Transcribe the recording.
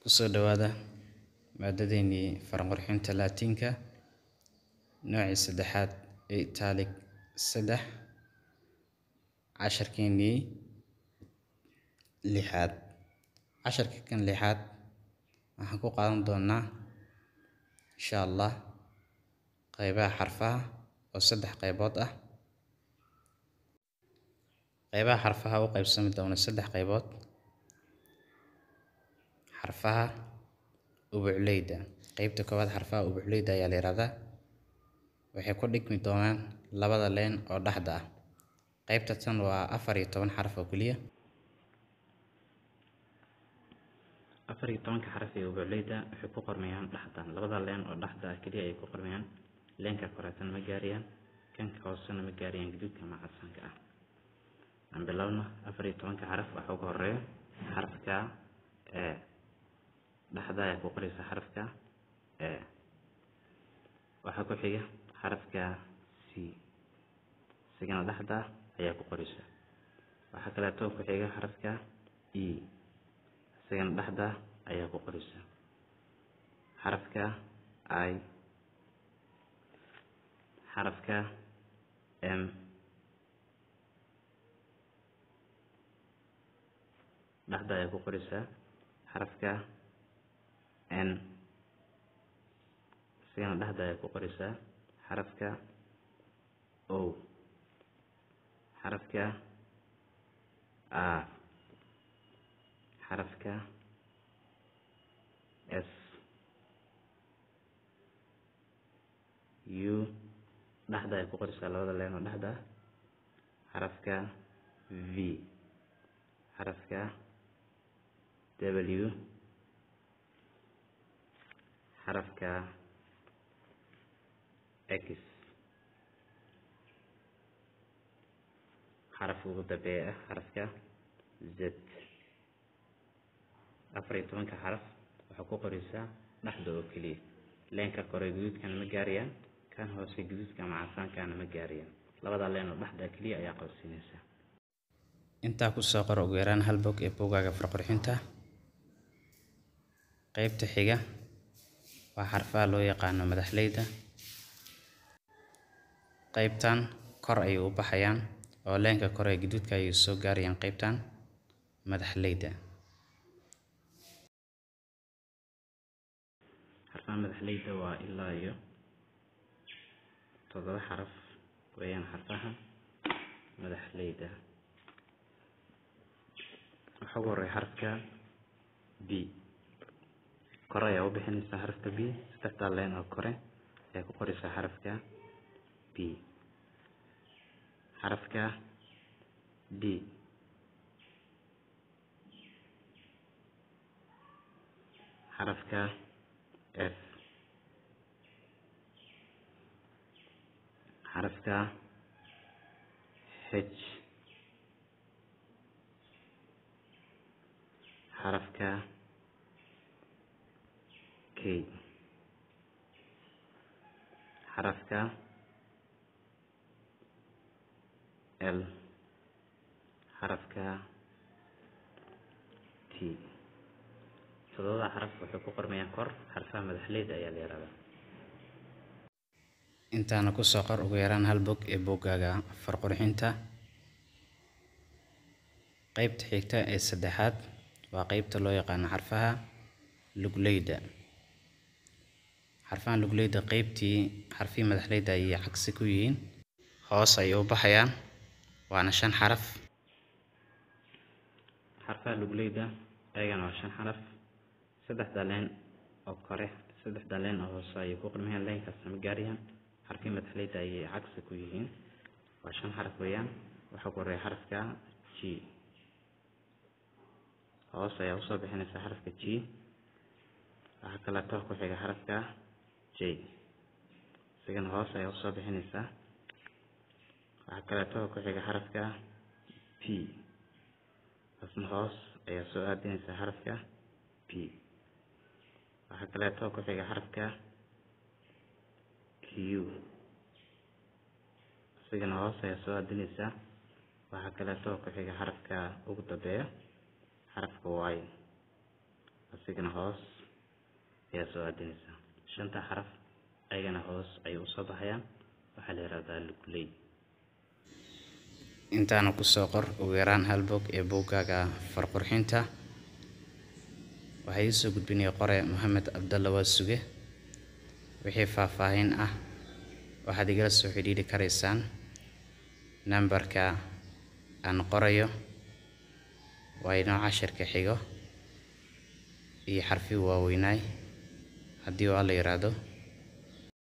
Kusoo dhawaada maadadeenii faranqurxinta Laatiinka, noocii saddexaad ee Italic 3, casharkeenii lixaad. Casharka kan lixaad waxaan ku qaadan doonaa insha Allah qaybaha xarfaha oo 3 qaybood ah. Qaybaha xarfaha u qaybsami doona 3 qaybood. Xarfaha ubucleyda, qaybta koowaad xarfaha ubucleyda ayaa la yiraahdaa. Waxay ku dhigmi doonaan labada leen oo dhexda ah. Qaybta tan waa 14 xarf oo kaliya. 14 xarf ee ubucleyda waxay ku qormayaan dhexda, labada leen oo dhexda ah kaliya ay ku qormayaan. Leenka koreetana ma gaarayaan, kan hoosena ma gaarayaan, gaduudka ama casaanka ah. Aan bilowno 14 xarf. Waxa ugu horeeya xarfka E. Dhexda ayaa ku qoraysa xarfka E. Waxaa ku xiga xarfka C, isagana dhexda ayaa ku qoraysa. Waxaa kaleeto ku xiga xarfka E, isagana dhexda ayaa ku qoraysa. Xarfka I, xarfka M, dhexda ayaa ku qoraysa. Xarfka N, isagana dhexda ayaa ku qoraysa. Xarfka O, xarfka R, xarfka S, U, dhexda ayaa ku qoraysa labada leen oo dhexda ah. Xarfka V, xarfka W, xarfka X, xarafka ugu dambeeya ah xarafka Z. 14 xaraf waxaa ku qoraysaa dhexda oo kaliya. Leenka kore gaduudkana ma gaarayaan, kan hoose gaduudka ama casaankana ma gaarayaan. Labada leen oo dhexda kaliya ayaa qabsinaysa. Intaa ku soo qor ugu yaraan hal bog ee buuggaaga farqurxinta. Qaybta xiga waa xarfaha loo yaqaano madaxleyda. Qaybtan kor ayay u baxayaan oo leenka kore ee gaduudka ayay soo gaarayaan qaybtan madaxleyda. Xarfaha madaxleyda waa ilaa iyo 7 xaraf weeyaan xarfaha madaxleyda. Waxa ugu horeeya xarafka B. Kore ayaa u bixinaysaa xarafka B, saddexda leen oo kore ayaa ku qoraysaa xarafka B. Xarafka D, xarafka F, xarafka H, xarafka K, xarafka L, xarafka T. 7 xaraf waxay ku qormayaan kor. Xarfaha madaxleyda ayaa la yiraahdaa. Intaana ku soo qor ugu yaraan hal bog ee buuggaaga farqurxinta. Qaybta xigta ee saddexaad waa qaybta loo yaqaano xarfaha lugleyda. Xarfaha lugleyda qaybtii xarfihii madaxleyda ayay cagsi ku yihiin, hoos ayay u baxayaan, waana 5 xaraf. Xarfaha lugleyda ayagana waa 5 xaraf. Saddexda leen oo kore, saddexda leen oo hoose ayay ku qormayaan, leenkaasna ma gaarayaan. Xarfihii madaxleyda ayay cagsi ku yihiin, waa 5 xaraf weeyaan. Waxaa ku horeeya xarafka G, hoos ayaa usoo bixinaysa xarafka G. Waxaa kaleeto ku xiga xarafka J, isagana hoos ayaa usoo bixinaysa. Waxaa kaleeto ku xiga xarafka P, isna hoos ayaa soo aadinaysa xarafka P. Waxaa kaleeto ku xiga xarafka Q, isagana hoos ayaa soo aadinaysa. Waxaa kaleeto ku xiga xarafka ugu dambeeya xarafka Y, Asigana hoos ayaa soo aadinaysaa. Shanta xaraf ayagana hoos ayay usoo baxayaan. Waxaa la yihahdaa lugley. Intaana kusoo qor ugu yaraan hal bog ee buuggaaga farqurxinta. Waxaa iisoo gudbinaya qore Mohamed Cabdalla Waasuge. Wixii faahfaahin ah waxaad igala soo xidhiidhi karaysaan nambarka aan qorayo. Waa inoo cashirka xigo iyo xarfi waaweynaay haddii uu Alla yiraahdo.